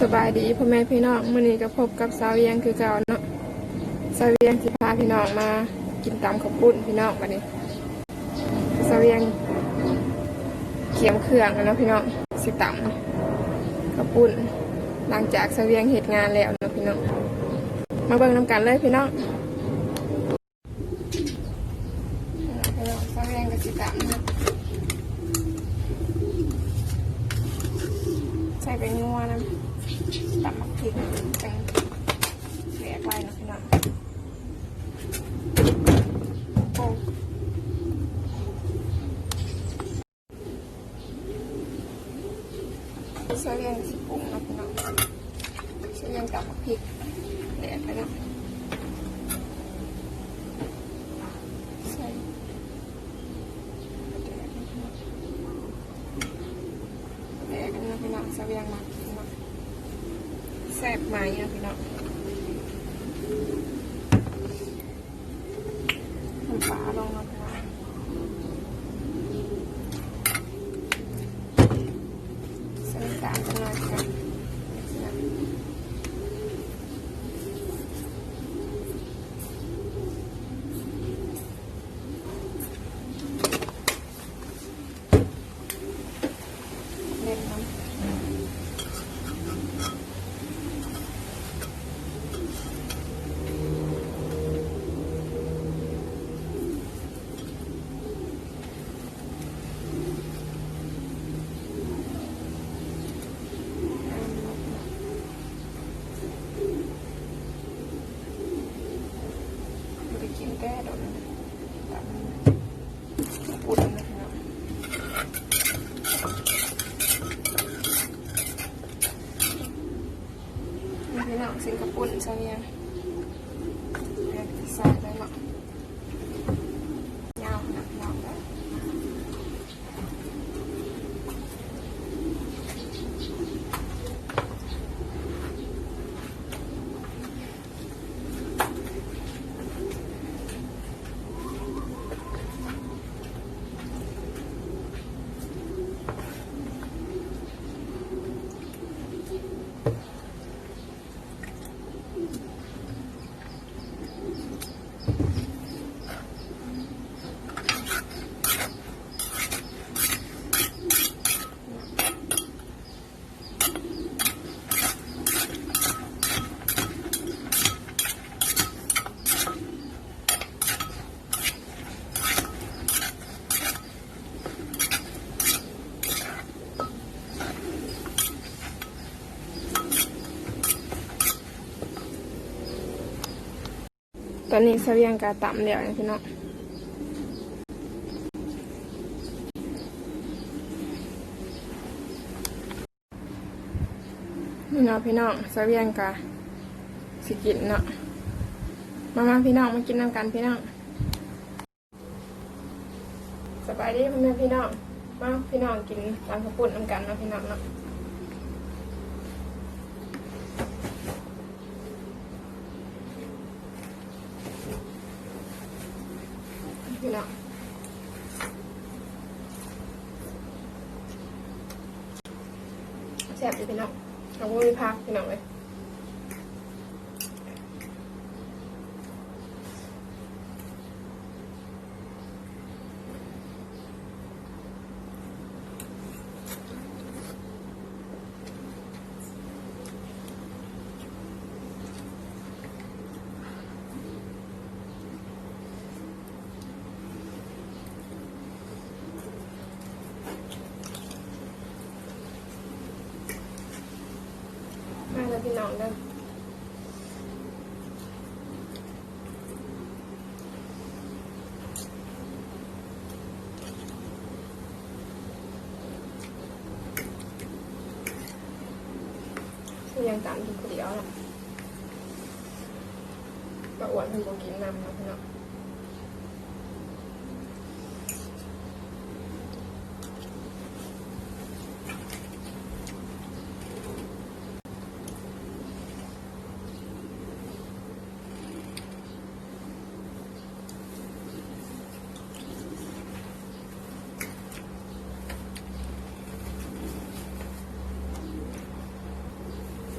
ສະບາຍດີພໍ່ແມ່ພີ່ນ້ອງ, ມື້ນີ້ກໍພົບກັບສາວວຽງຄືເກົ່າເນາະ. ສາວວຽງຊິພາພີ່ນ້ອງມາກິນຕຳເຂົ້າປຸ້ນພີ່ນ້ອງ. ບັດນີ້ສາວວຽງກຽມເຄື່ອງແລ້ວເນາະພີ່ນ້ອງ, ຊິຕຳເຂົ້າປຸ້ນຫຼັງຈາກສາວວຽງເຮັດງານແລ້ວເນາະພີ່ນ້ອງ. ມາເບິ່ງນຳກັນເລີຍພີ່ນ້ອງ. ພີ່ນ້ອງ ສາວວຽງກໍຊິຕຳ ໃສ່ແປ້ງນົວນຳ ຕຳໝາກພິກ ຈັ່ງແຫຼກໄວເນາະພີ່ນ້ອງ. ໂອ້ ສາວວຽງຊິປຸງເນາະພີ່ນ້ອງ, ສາວວຽງຕຳໝາກພິກແຫຼກໄປເນາະ. ໃສ່ ແດກເນາະພີ່ນ້ອງ, ສາວວຽງມັກກິນເນາະ, ແຊບໃໝ່ເນາະພີ່ນ້ອງ. ນ້ຳປາລົງເນາະພີ່ນ້ອງ, ໃສ່ນ້ຳຕານຈັກໜ້ອຍພີ່ນ້ອງ. ເລັດນຳ. ບໍ່ໄດ້ກິນແຕ່ດົນ ຕຳ ອຸ່ນນະພີ່ນ້ອງ. ນີ້ພີ່ນ້ອງ ຊີ້ນເຂົ້າປຸ້ນຊາວຽງ ແມ່ນຊິໃສ່ໄດ້ເນາະ, ຍາວຂະໜາດພີ່ນ້ອງເດີ. ຕອນນີ້ສາວຽງກະຕຳແລ້ວນະພີ່ນ້ອງ. ນີ້ເນາະພີ່ນ້ອງ ສາວຽງກະຊິກິນເນາະ. ມາໆ ພີ່ນ້ອງ ມາກິນນຳກັນພີ່ນ້ອງ. ສະບາຍດີພໍ່ແມ່ພີ່ນ້ອງ, ມາພີ່ນ້ອງກິນຕຳເຂົ້າປຸ້ນນຳກັນເນາະພີ່ນ້ອງເນາະ. ພີ່ນ້ອງ ແຊບຢູ່ພີ່ນ້ອງ, ເຮົາບໍ່ມີຜັກພີ່ນ້ອງເອີຍ. ມາເດີພີ່ນ້ອງເດີ. ຍັງຕຳຢູ່ຜູ້ດຽວເນາະ, ປ້າອ້ວນເພິ່ນບໍ່ກິນນຳເນາະພີ່ນ້ອງ. ມ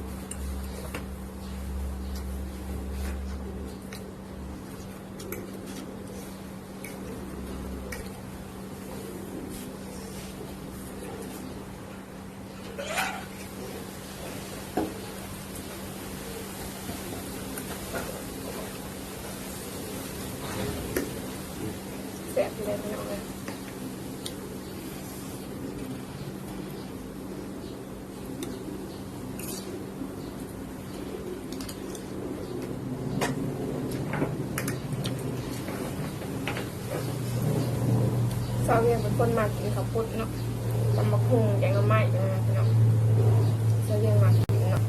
ວຽງເປັນຄົນມັກກິນເຂົ້າປຸ້ນເນາະ ຕຳບັກຫຸ່ງ ແກງໜໍ່ໄມ້ ຈັ່ງຊີ້ນະພີ່ນ້ອງ ສາວວຽງມັກກິນເນາະ.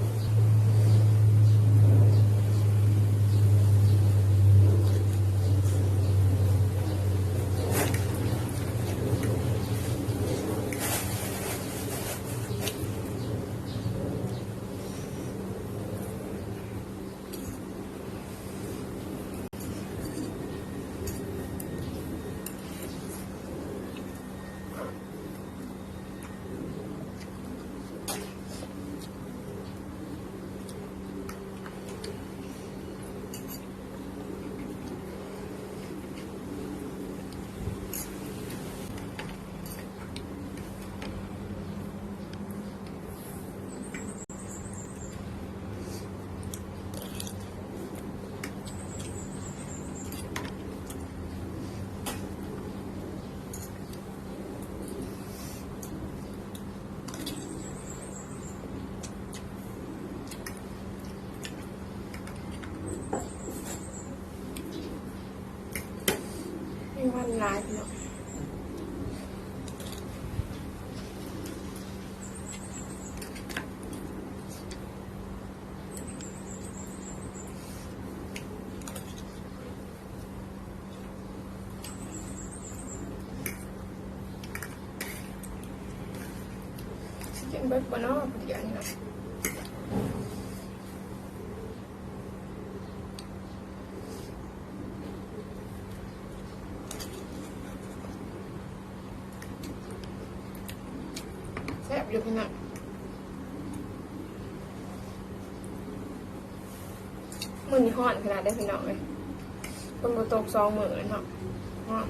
ແມງວັນຫຼາຍເນາະ. ຊິກິນເບິດບໍ່ເນາະ ຜູ້ດຽວນີ້ເນາະ. ແຊບຢູ່ພີ່ນ້ອງ. ມື້ນີ້ຮ້ອນຂະໜາດເດ້ພີ່ນ້ອງເອີຍ ຝົນບໍ່ຕົກສອງມື້ແລ້ວເນາະ ຮ້ອນ.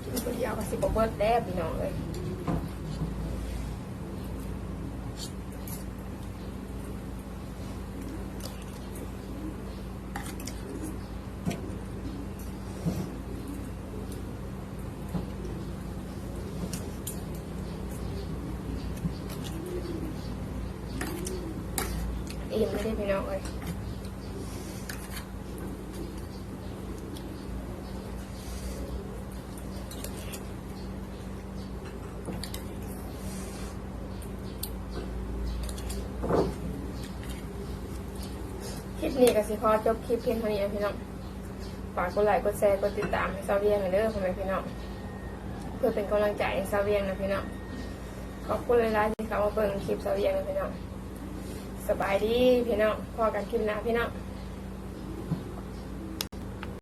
ກິນຜູ້ດຽວກໍຊິບໍ່ເບິດແລ້ວພີ່ນ້ອງເອີຍ. ອີ່ມແລ້ວເດ້ພີ່ນ້ອງເອີຍ. ຄລິບນີ້ກໍຊິຂໍຈົບຄລິບພຽງເທົ່ານີ້ນະພີ່ນ້ອງ. ຝາກກົດໄລ ກົດແຊ ກົດຕິດຕາມໃຫ້ສາວວຽງແດ່ເດີ ພໍ່ແມ່ພີ່ນ້ອງ ເພື່ອເປັນກຳລັງໃຈໃຫ້ສາວວຽງນະພີ່ນ້ອງ. ຂອບຄຸນຫຼາຍໆທີ່ເຂົ້າມາເບິ່ງຄລິບສາວວຽງນະພີ່ນ້ອງ. ສະບາຍດີພີ່ນ້ອງ ພໍ້ກັນຄລິບໜ້າພີ່ນ້ອງ.